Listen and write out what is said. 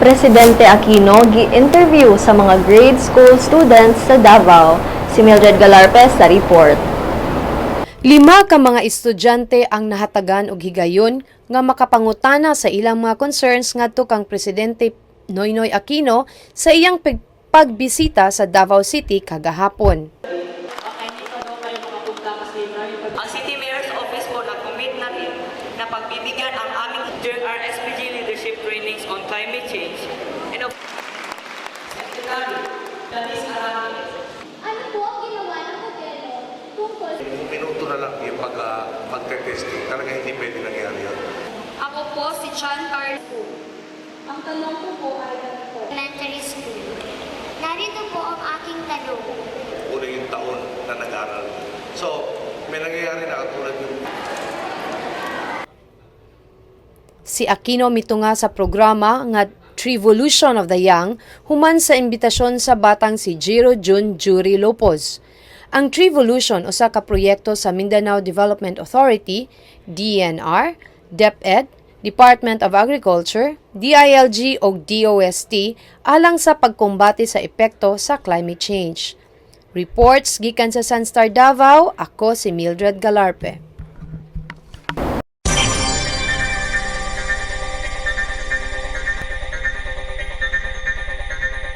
Presidente Aquino gi-interview sa mga grade school students sa Davao. Si Mildred Galarpe sa report. Lima ka mga estudyante ang nahatagan og higayon nga makapangutana sa ilang mga concerns ngadto kang Presidente Noynoy Aquino sa iyang pagbisita sa Davao City kagahapon. Ang City Mayor's Office po nag-commit na rin na pagbibigyan ang aming during our SPG leadership trainings on climate change and of Secretary Danis Arame. Ano po ang ginawa ng gobyerno tungkol Kung minuto na lang yung pagte-testing, talaga hindi pwede nangyari yun. Ako po si Chan Carlo. Ang tanong ko po ay ganito. Elementary School. Narito po ang aking tanong. Una yung taon na nag-aral. So, may nangyayari na katulad yung Si Aquino mitunga sa programa nga Trevolution of the Young human sa imbitasyon sa batang si Jiro Jun Jury Lopez. Ang Trevolution usa ka proyekto sa Mindanao Development Authority, DENR, DepEd, Department of Agriculture, DILG ug DOST alang sa pagkumbate sa epekto sa climate change. Reports gikan sa Sunstar Davao, ako si Mildred Galarpe.